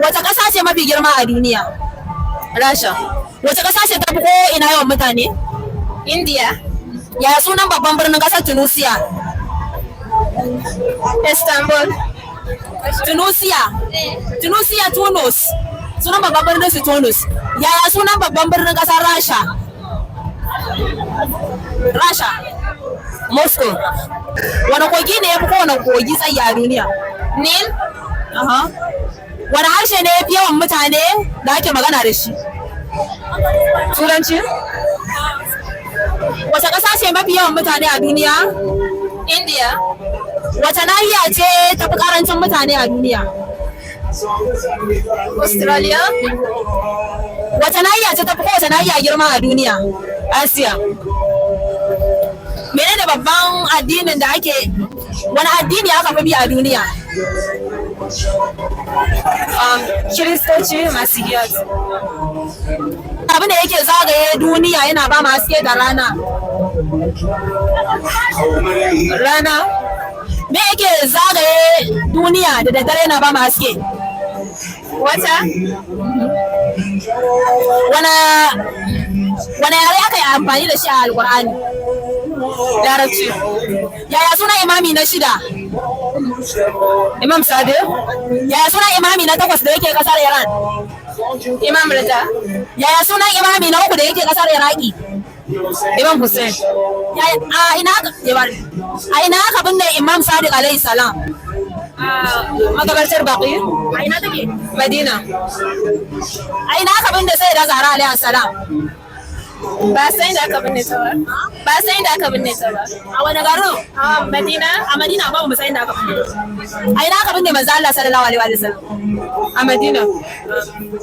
Wace ƙasa ce mafi girma a duniya? Rasha. Wace ƙasa ce ta fi ko ina yawan mutane? India. Yaya sunan babban birnin ƙasar Tunisia? Istanbul. Tunisia. Tunisia, Tunis. Sunan babban birnin su Tunis. Yaya sunan babban birnin ƙasar Rasha? Rasha. Moscow. Wani kogi ne ya fi kowane kogi tsayi a duniya? Nil. Aha. Wani harshe ne ya fi yawan mutane da ake magana da shi? Turanci. Wace ƙasa ce mafi yawan mutane a duniya? India. Wace nahiya ce tafi ƙarancin mutane a duniya? Australia. Wace nahiya ce tafi kowace nahiya girma a duniya? Asia. Menene babban addinin da ake, wani addini aka fi bi a duniya? Kiristoci, Masihiyat. Abin da yake zagaye duniya yana ba mu haske da rana. Rana. Me yake zagaye duniya da daddare yana ba mu haske? Wata. Wani yare aka yi amfani da shi a Alƙur'ani? Larabci. Yaya sunan imami na shida? Imam Sadiq. Yaya sunan imami na takwas da yake kasar Iran? Imam Rida. Yaya sunan imami na uku da yake kasar Iraki? Imam Hussein. A ina aka binne Imam Sadiq alaihi salam? Makabartar Baqi. A ina take? Madina. A ina aka binne Sayyida Zahra alaihi salam? Ba san inda aka binne ta ba. Ba san inda aka binne ta ba. A wani garin? A Madina. A Madina, ba mu san inda aka binne. A ina aka binne Manzo Allah sallallahu alaihi wa sallam? A Madina.